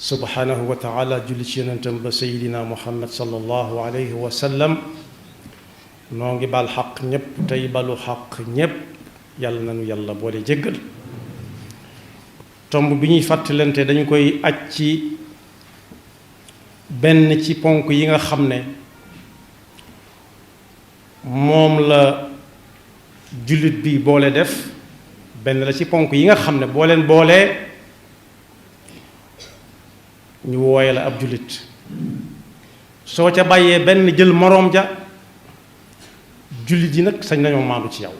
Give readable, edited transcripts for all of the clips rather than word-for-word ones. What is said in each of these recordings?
subhanahu wa taala julli ci yonentam ba sayidina muhammad sallallahu alayhi wa sallam noo ngi bal xaq ñépp tey balu xaq ñépp yàlla nanu yàlla boole jéggal tomb bi ñuy fàttalante dañu koy aj ci benn ci ponk yi nga xam ne moom la jullit bi boole def benn la ci ponk yi nga xam ne boo leen boolee ñu wooye la ab jullit soo ca bàyyee benn jël moroom ja jullit yi nag sañ nañoo maandu ci yow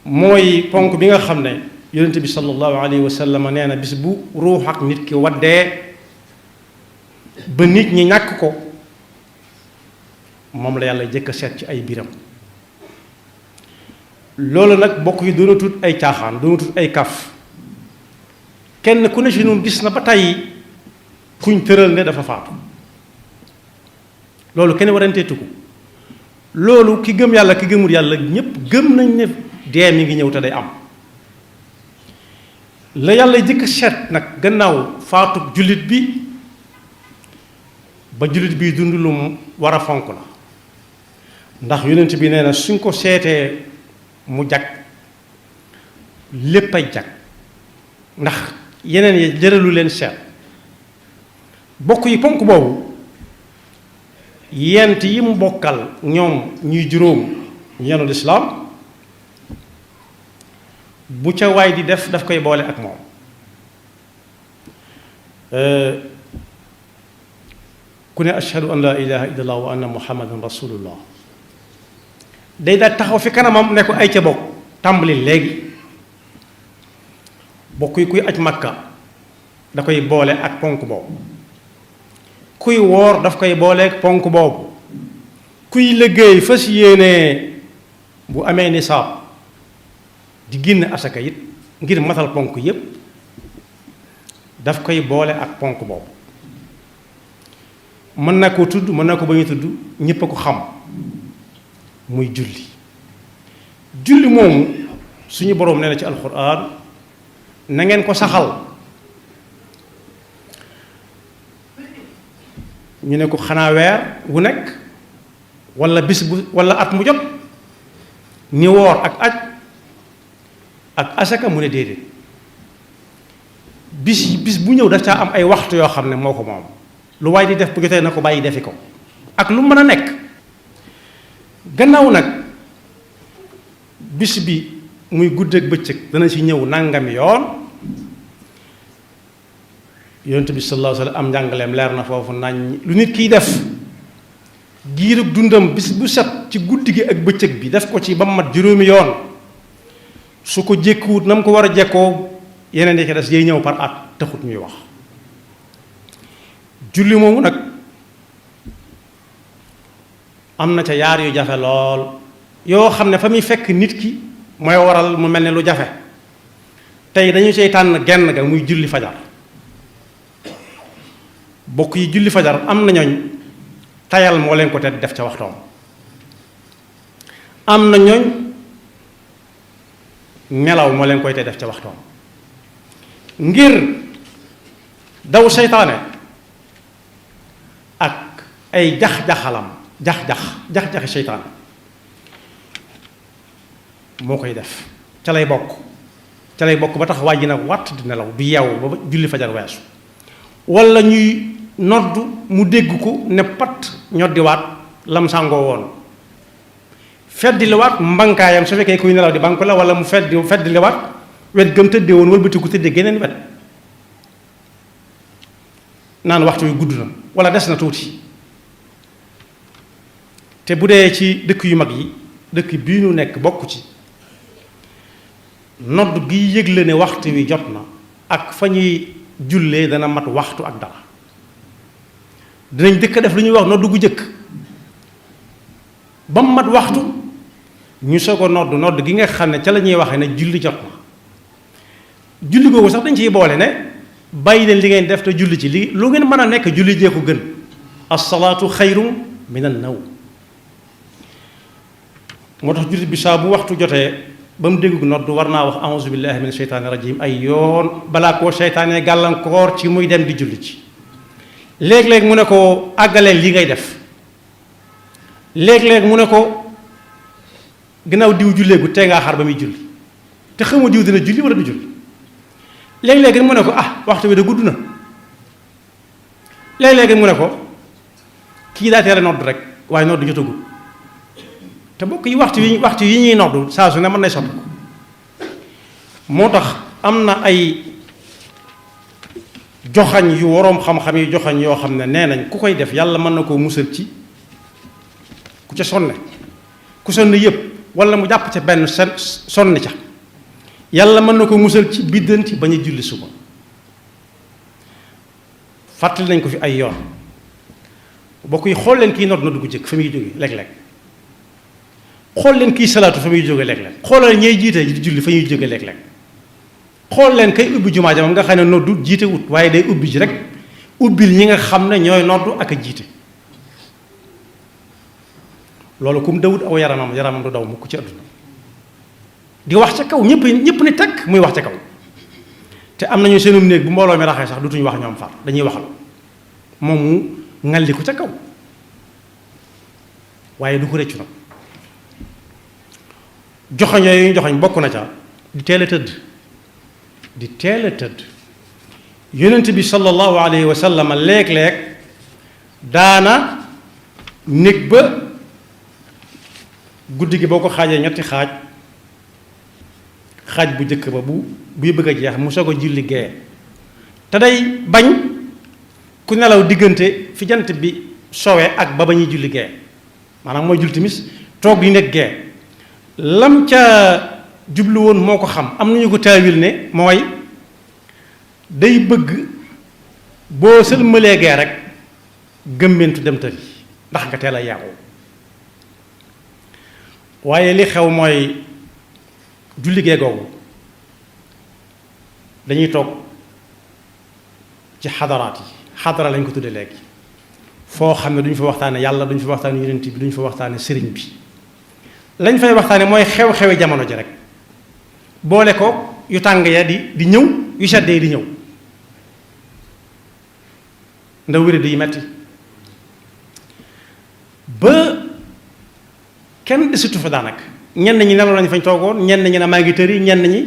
mooy ponk bi nga xam ne yonent bi sallallahu alayhi wa sallam nee na bis bu ruux ak nit ki waddee ba nit ñi ñàkk ko moom la yàlla jëkk a seet ci ay biram loolu nag bokk yi doona tut ay caaxaan doona tut ay kaf kenn ku ne ci ñun gis na ba tey kuñ tëral ne dafa faatu loolu kenn waranteetu ko loolu ki gëm yàlla ki gëmul yàlla ñépp gëm nañ ne dee mi ngi ñëw te day am la yàlla jëkk seet nag gannaaw faatu jullit bi ba jullit bi dund lu mu war a fonk la ndax yonent bi nee na suñ ko seetee mu jag lépp ay jag ndax yeneen yi jëralu leen seet bokk yi ponk boobu yent yi mu bokkal ñoom ñuy juróom ñu yenu lislaam bu ca waay di def daf koy boole ak moom ku ne ashhadu an laa ilaha illa allah wa anna muhammadan rasulullah day daal taxaw fi kanamam ne ko ay ca bokk tàmbali léegi bokk yi kuy aj makka da koy boole ak ponk boobu kuy woor daf koy boole ak ponk boobu kuy liggéey fas yéene bu amee nisaab di génn asaka it ngir matal ponk yépp daf koy boole ak ponk boobu mën na ko tudd mën na ko bañ a tudd ñépp a ko xam muy julli julli moomu suñu boroom nee na ci alxuraan na ngeen ko saxal ñu ne ko xanaa weer wu nekk walla bis bu walla at mu jot ni woor ak aj ak asaka mu ne déedéet bis bu ñëw daf caa am ay waxtu yoo xam ne moo ko moom lu waay di def bu jotee na ko bàyyi defi ko ak lu mën a nekk gannaaw nag bis bi muy guddeeg bëccëg dana ci ñëw nangami yoon yonent bi sallallahu alayhi wa sallam am njàngaleem leer na foofu nañ lu nit kiy def giirug dundam bis bu set ci guddi gi ak bëccëg bi def ko ci ba mu mat juróomi yoon su ko jékkuwut na mu ko war a jekkoo yeneen yi ko des yay ñëw par at taxut ñuy wax julli moomu nag am na ca yaar yu jafe lool yoo xam ne fa muy fekk nit ki mooy waral mu mel ne lu jafe tey dañu cay tànn genn ga muy julli fajar bokk yi julli fajar am na ñooñ tayal moo leen ko te def ca waxtoom am na ñooñ nelaw moo leen koy te def ca waxtoom ngir daw seytaane ak ay jax-jaxalam jax-jaxi seytaane moo koy def ca lay bokk ba tax waaj ji nag wàtt di nelaw du yeewu ba julli fajar weesu walla ñuy nodd mu dégg ko ne pat ñoddiwaat lam sàngoo woon feddiliwaat mbankaayam su fekkee kuy nelaw di banku la walla mu feddiliwaat wet gëm tëddee woon wëlbatiku tëddee geneen wet naan waxtu wi gudd na walla des na tuuti te bu dee ci dëkk yu mag yi dëkk bii ñu nekk bokk ci nodd gi yëgle ne waxtu wi jot na ak fa ñuy jullee dana mat waxtu ak dara dinañ dëkk def lu ñuy wax nodd gu jëkk ba mu mat waxtu ñu soog a nodd gi nga xam ne ca la ñuy waxee ne julli jot na julli googu sax dañ ciy boole ne bàyyi leen li ngeen def te julli ci li lu ngeen mën a nekk julli jee ko gën as-salaatu xayrun min an-nawm moo tax jullit bi saa bu waxtu jotee ba mu déggu nodd war naa wax a'uuzu billahi min sheytaani rajim ay yoon balaa koo seytaane gàllankoor ci muy dem di julli ci. léeg-léeg mu ne ko àggaleel li ngay def, léeg-léeg mu ne ko gannaaw diw julleegu tee ngaa xaar ba muy julli te xamoo diw dina julli wala du julli. léeg-léeg mu ne ko waxtu wi da gudd na. léeg-léeg mu ne ko kii daa teel a nodd rek waaye nodd jotagul te bokk yi waxtu yi ñuy nodd saa su ne mën nay sotti ko. moo tax am na ay joxañ yu waroom xam-xam yi joxañ yoo xam ne nee nañ ku koy def yàlla mën na koo musal ci ku ca sonne ku sonne yëpp wala mu jàpp ca benn sonn ca yàlla mën na ko musal ci biddanti bañ a julli suba. fàttali nañ ko fi ay yoon bokk yi xool leen kii nodd gu jëkk fa muy jóge léeg-léeg xool leen kii salaatu fa muy jóge léeg-léeg xoolal ñey jiite di julli fa ñuy jóge léeg-léeg xool leen kay ubbi jumaa ja moom nga xam ne noddu jiite wut waaye day ubbi ji rek ubbil ñi nga xam ne ñooy noddu ak a jiite. loolu kum dawut aw yaramam du daw mukk ci àdduna di wax ca kaw ñëpp ni tekk muy wax ca kaw. te am nañu seenum néeg bu mbooloo mi raxee sax dutuñu wax ñoom far dañuy waxal moom mu ngalli ko ca kaw waaye du ko rëccu nag. joxoñ yooyu ñu joxoñ bokk na ca di teel a tëdd yonent bi sallallahu alayhi wa sallam léeg-léeg daana néeg ba guddi gi boo ko xaajee ñetti xaaj bu njëkk ba buy bëgg a jeex mu soog a julli gee te day bañ ku nelaw diggante fi jant bi sowe ak ba ñuy julli gee maanaam mooy julli timis toog di nekk gee lam ca jublu woon moo ko xam. am nañu ko taawil ne mooy day bëgg boo sëlmalee gee rek gëmmentu dem tëri ndax nga teel a yeewu. waaye li xew mooy julli gee googu dañuy toog ci xadaraat yi xadara lañ ko tudde léegi foo xam ne duñ fa waxtaane yàlla duñ fa waxtaane yonent bi duñ fa waxtaane sëriñ bi lañ fay waxtaane mooy xew-xewi jamono ji rek boole ko yu tàng ya di ñëw yu sedd yi di ñëw ndaw wéri di metti ba kenn desitu fa daanaka ñenn ñi nelaw nañ fañ toogoon ñenn ñi ne maa ngi tëri ñenn ñi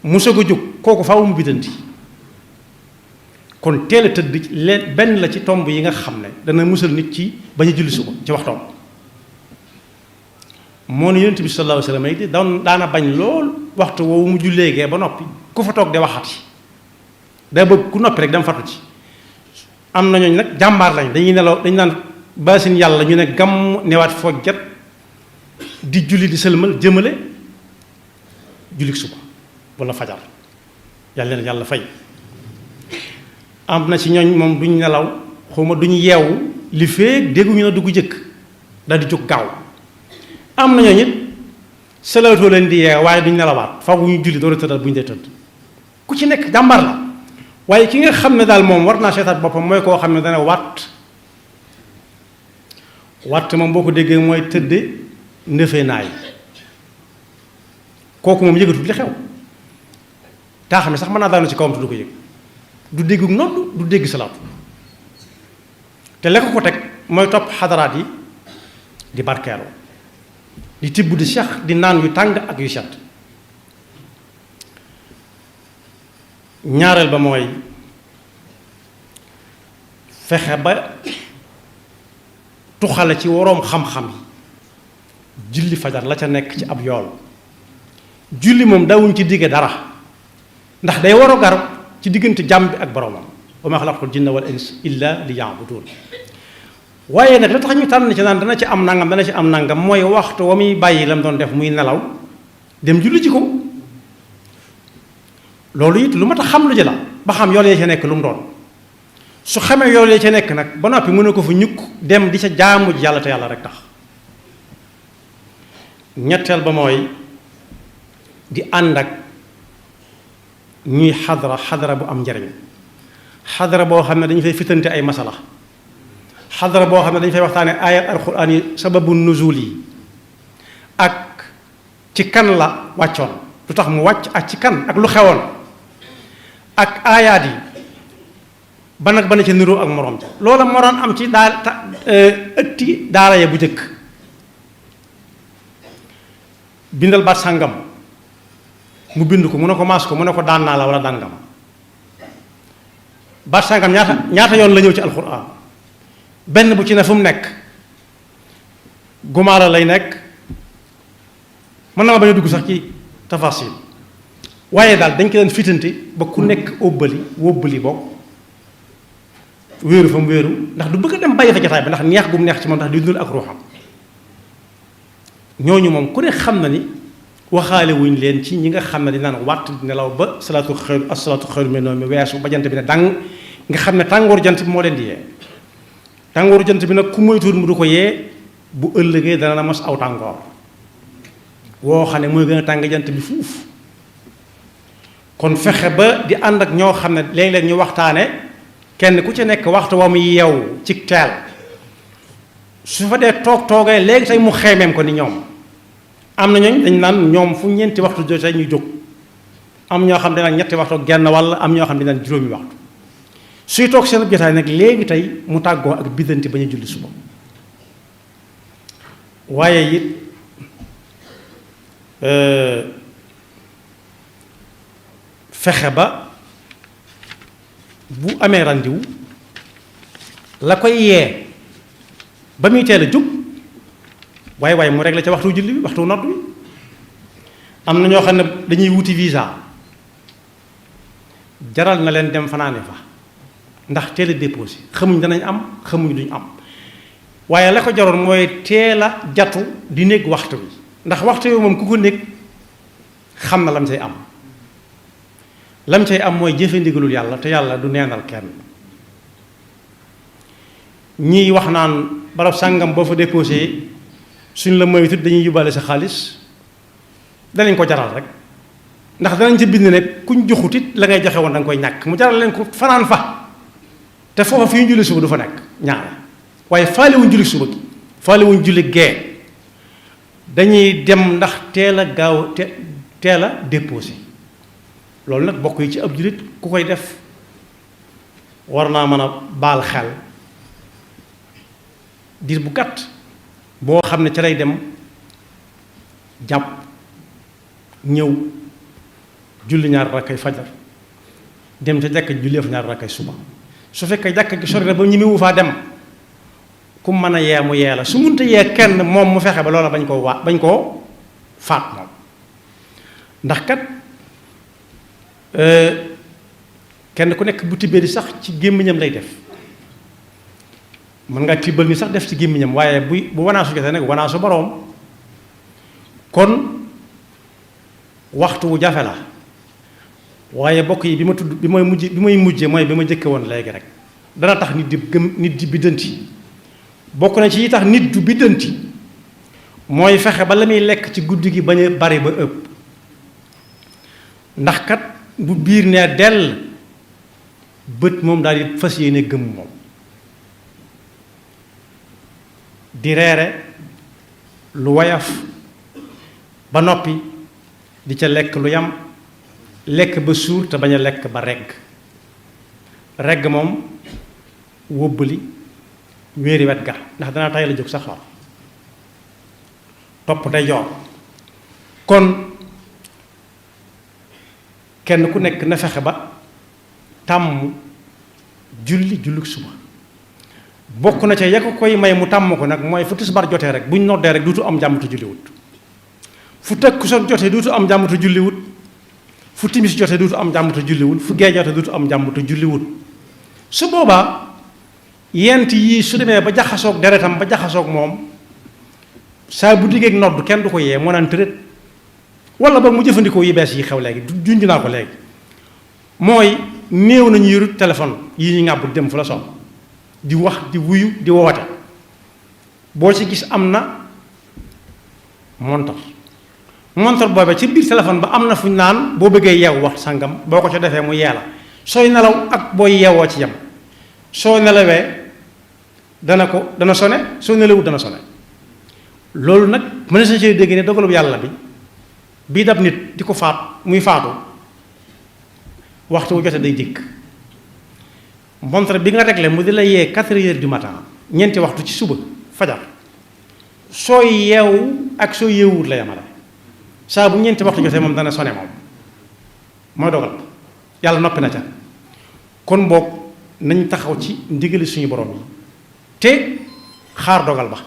mu soog a jóg kooku faaw mu biddanti. kon teel a tëdd leen benn la ci tomb yi nga xam ne dana musal nit ci bañ a julli suba ci waxtoom. moo ne yonent bi sallallahu alayhi wa sallam it daana bañ lool waxtu woowu mu jullee gee ba noppi ku fa toog de waxati day bëgg ku noppi rek dama fatu ci. am na ñooñu nag jàmbaar lañ dañuy nelaw dañu naan baasin yàlla ñu ne gàmm newaat fojjat di julli di sëlmal jëmale julli suba wala fajar yàlla leen yàlla fay. am na ci ñooñ moom duñ nelaw xawma duñ yeewu li feek dégguñu na dugg jëkk daal di jóg gaaw. am na ñooñu it salaatoo leen di yeew waaye duñ nelawaat faw bu ñu julli door a tëddal bu ñu dee tëdd ku ci nekk jàmbar la. waaye ki nga xam ne daal moom war naa seetaat boppam mooy koo xam ne dana watt moom boo ko déggee mooy tëdde ndëfee naay kooku moom yëgatul li xew taa xam ne sax mën naa daanu ci kawam te du ko yëg du déggu nodd du dégg salaatu te la ko teg mooy topp xadaraat yi di barkeelu di tibb di seex di naan yu tàng ak yu sedd. ñaareel ba mooy fexe ba tuxale ci waroom xam-xam yi julli fajar la ca nekk ci ab yool. julli moom dawuñ ci digge dara ndax day war a gar ci diggante jàmm bi ak boromam wa ma xalaqtul jinna wal ins illa li ya'budun. waaye nag la tax ñu tànn ci naan dana ci am nangam mooy waxtu wa muy bàyyi lam doon def muy nelaw dem julli ji ko. loolu it lu mat a xam lu ji la ba xam yool yee ca nekk lu mu doon su xamee yool yee ca nekk nag ba noppi mën na ko fa ñukk dem di ca jaamu ji yàlla te yàlla rek tax. ñetteel ba mooy di ànd ak ñuy xadara bu am njariñ xadara boo xam ne dañu fay fitante ay masala xadara boo xam ne dañu fay waxtaane ayat alquran yi sababu nuzul yi ak ci kan la wàccoon lu tax mu wàcc ak ci kan ak lu xewoon ak aayaat yi ban ak bana ca niroo ak moroom ca loola moo daan am ci ëtti daara ya bu jëkk bindal baat sàngam mu bind ko mu ne ko maas ko mu ne ko daan naa la wala daan nga ma baat sàngam ñaata yoon la ñëw ci alxuraan benn bu ci ne fu mu nekk gumaara lay nekk mën na ma bañ a dugg sax ci tafasil waaye daal dañ ko leen fitante ba ku nekk wóbbali bokk wéeru fa mu wéeru ndax du bëgg a dem bàyyi fa jataay ba ndax neex gu mu neex ci moom ndax di dundal ak ruuxam ñooñu moom ku ne xam na ni waxaale wuñ leen ci ñi nga xam ne di naan wàtt di nelaw ba salaatu xëyru me noonu mi weesu ba jant bi ne dang nga xam ne tàngooru jant bi moo leen di yee tàngooru jant bi nag ku moytuwul mu du ko yee bu ëllëgee dana na mos aw tàngoor woo xam ne mooy gën a tàng jant bi fuuf kon fexe ba di ànd ak ñoo xam ne léeg-léeg ñu waxtaane kenn ku ci nekk waxtu wa mu yeew ci teel su fa dee toogee léegi tey mu xeemeem ko ni ñoom am na ñooñ dañ naan ñoom fu ñeenti waxtu jotee ñu jóg am ñoo xam ne nag ñetti waxtu genn walla am ñoo xam ne naan juróomi waxtu suy toog seen jotaay nag léegi tey mu tàggoo ak biddanti ba ñu julli suba waaye it fexe ba bu amee randiwu la koy yee ba muy teel a jóg waaye mu réglé ca waxtu julli bi waxtu nodd bi am na ñoo xam ne dañuy wuti visa jaral na leen dem fanaane fa ndax teel a déposé xamuñ danañ am xamuñ duñ am waaye la ko jaroon mooy teel a jatu di nekk waxtu bi ndax waxtu yooyu moom ku ko nekk xam na lam say am lam cay am mooy jëfe ndigalul yàlla te yàlla du neenal kenn ñiy wax naan barab sàngam boo fa déposé suñ la moytu dañuy yóbbaale sa xaalis danañ ko jaral rek ndax danañ ca bind ne kuñ joxut it la ngay joxe woon da nga koy ñàkk mu jaral leen ko fanaan fa te foofa fi ñu julli suba du fa nekk ñaare waaye faale wuñ julli suba gi faale wuñ julli gee dañuy dem ndax teel a gaaw teel a déposé loolu nag bokk yi ci ab jullit ku koy def war naa mën a baal xel diir bu gàtt boo xam ne ca lay dem jàpp ñëw julli ñaar rakkay fajar dem ca jàkk jullee fa ñaar rakkay suba su fekkee jàkk gi sori na ba ñi mu faa dem ku mën a yee mu yee la su munta yee kenn moom mu fexe ba loola bañ koo faat moom ndax kat kenn ku nekk bu tibbee di sax ci gémmiñam lay def mën nga tibbal ni sax def ci gémmiñam waaye bu wanaasu jotee nag wanaasu boroom kon waxtu wu jafe la waaye bokk yi bi ma tudd bi may mujje mooy bi ma jëkke woon léegi rek dana tax nit di biddanti bokk na ci yi tax nit du biddanti mooy fexe ba la muy lekk ci guddi gi bañ a bari ba ëpp ndax kat bu biir nee dell bët moom daal di fas yéene gëm moom di reere lu woyof ba noppi di ca lekk lu yam lekk ba suur te bañ a lekk ba regg moom wóbbali wéeri wet ga ndax danaa tay la jóg sax topp day joor kon kenn ku nekk na fexe ba tàmm jullik suba bokk na ca ya ko koy may mu tàmm ko nag mooy fu tisbaar jotee rek buñ noddee rek duutu am jàmm te julliwut fu takkusaan jotee duutu am jàmm te julliwut fu timis jotee duutu am jàmm te julliwut fu gee jotee duutu am jàmm te julliwut su boobaa yent yii su demee ba jaxasoog deretam ba jaxasoog moom saa bu diggeeg nodd kenn du ko yee moo naan tërét wala ba mu jëfandikoo yi bees yi xew léegi junj naa ko léegi mooy néew nañu yërut téléphone yi ñu ngàbb dem fu la soxla di wax di wuyu di woote boo ci gis am na montar boobee ci biir téléphone ba am na fu ñu naan boo bëggee yeewu wax sàngam boo ko ca defee mu yee la sooy nelaw ak booy yeewoo ci yam soo nelawee dana sone soo nelawut dana sone loolu nag mën na sa ci dégg ne dogalub yàlla bi bii dab nit di ko faat muy faatu waxtu wu jotee day dikk. montre bi nga réglé mu di la yee 4 heures du matin ñeenti waxtu ci suba fajar sooy yeewu ak soo yeewut la yamale saa bu ñeenti waxtu jotee moom dana sone moom mooy dogal yàlla noppi na ca. kon boog nañ taxaw ci ndigali suñu borom yi te xaar dogal ba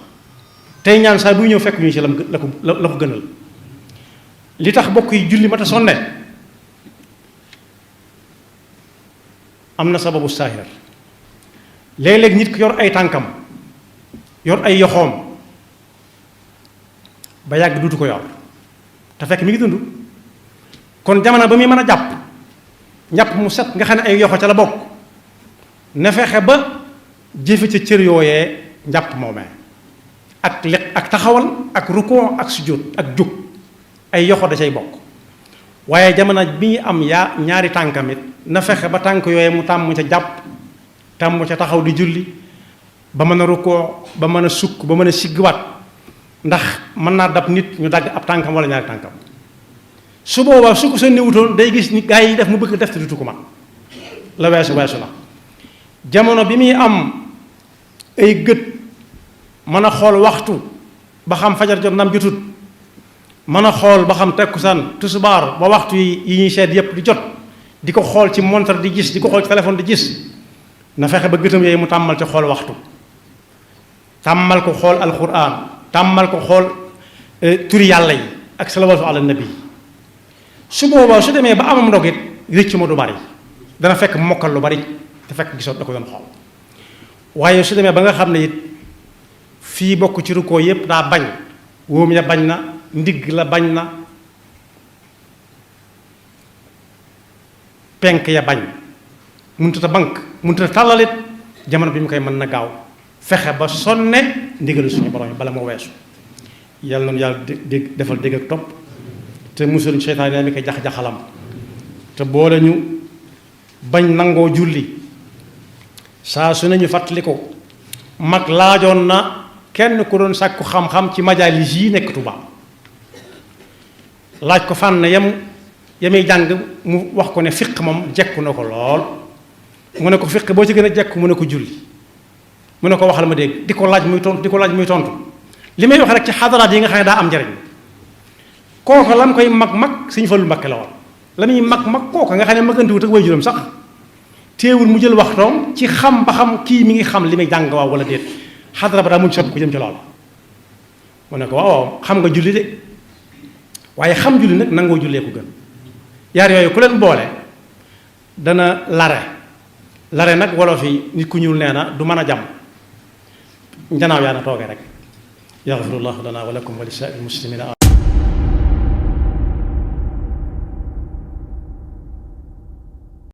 tey ñaan saa buy ñëw fekk ñu ci la ko gënal. li tax bokk yi julli mata sonne am na sababu saahir léeg-léeg nit ki yor ay tànkam yor ay yoxoom ba yàgg duutu ko yor te fekk mi ngi dund. kon jamono ba muy mën a njàpp mu set nga xam ne ay yoxo ca la bokk na fexe ba jëfe ca cër yooyee njàpp moomee ak taxawal ak rukoo ak sujjóot ak jóg ay yoxo da cay bokk. waaye jamono bi ñu am ñaari tànkamit na fexe ba tànk yooyee mu tàmm ca jàpp tàmm ca taxaw di julli ba mën a rukoo ba mën a sukk ba mën a siggiwaat ndax mën naa dab nit ñu dagg ab tànkam wala ñaari tànkam. su boobaa su ko sa néewutoon day gis ni gaa yi def mu bëgg def te dutu ko man la weesu la jamono bi muy am ay gët mën a xool waxtu ba xam fajar jot nam jotut mën a xool ba xam tekkusaan tusubaar ba waxtu yi ñuy seet yépp di jot di ko xool ci montre di gis di ko xool ci téléphone di gis na fexe ba gëtam yooyu mu tàmmal ci xool waxtu tàmmal ko xool alquran tàmmal ko xool turi yàlla yi ak salawaatu ala nabi. su boobaa su demee ba amam ndog it rëcc ma du bari dana fekk mokkal lu bari te fekk gisoo da ko doon xool. waaye su demee ba nga xam ne it fii bokk ci rukkoo yépp daa bañ wóom ya bañ na ndigg la bañ na penk ya bañ mënut a bank mënut a tàllalit jamono bi mu koy mën na gaaw fexe ba sonne ndigalu suñu borom yi bala moo weesu. yàlla noonu yàlla defal dégg ak topp te musul seytaan yi mi koy jax-jaxalam te boole ñu bañ nangoo julli saa su nañu fàttali ko mag laajoon na kenn ku doon sàkku xam-xam ci majaalis yi nekk Tuubaa laaj ko fànn yamay jàng mu wax ko ne fiq moom jekku na ko lool mu ne ko fiq boo ci gën a jekku mu ne ko julli mu ne ko waxal ma dégg di ko laaj muy tontu li may wax rek ci xadaraat yi nga xam ne daa am njariñ kooka la mu koy mag Sëñ Fallu Mbakke la woon la muy mag kooka nga xam ne magandiwut ak waajuram sax teewul mu jël waxtoom ci xam ba xam kii mi ngi xam li muy jàng waaw wala déet xadara ba daa muñ sopp ko jëm ci lool mu ne ko waaw xam nga julli de waaye xam julli nag nangoo jullee ko gën yaar yooyu ku leen boole dana lare nag wolof yi nit ku ñuul nee na du mën a jàmm njanaaw yaa na toogee rek yaxfirullahu lana wa lakum wa li saa'iril muslimina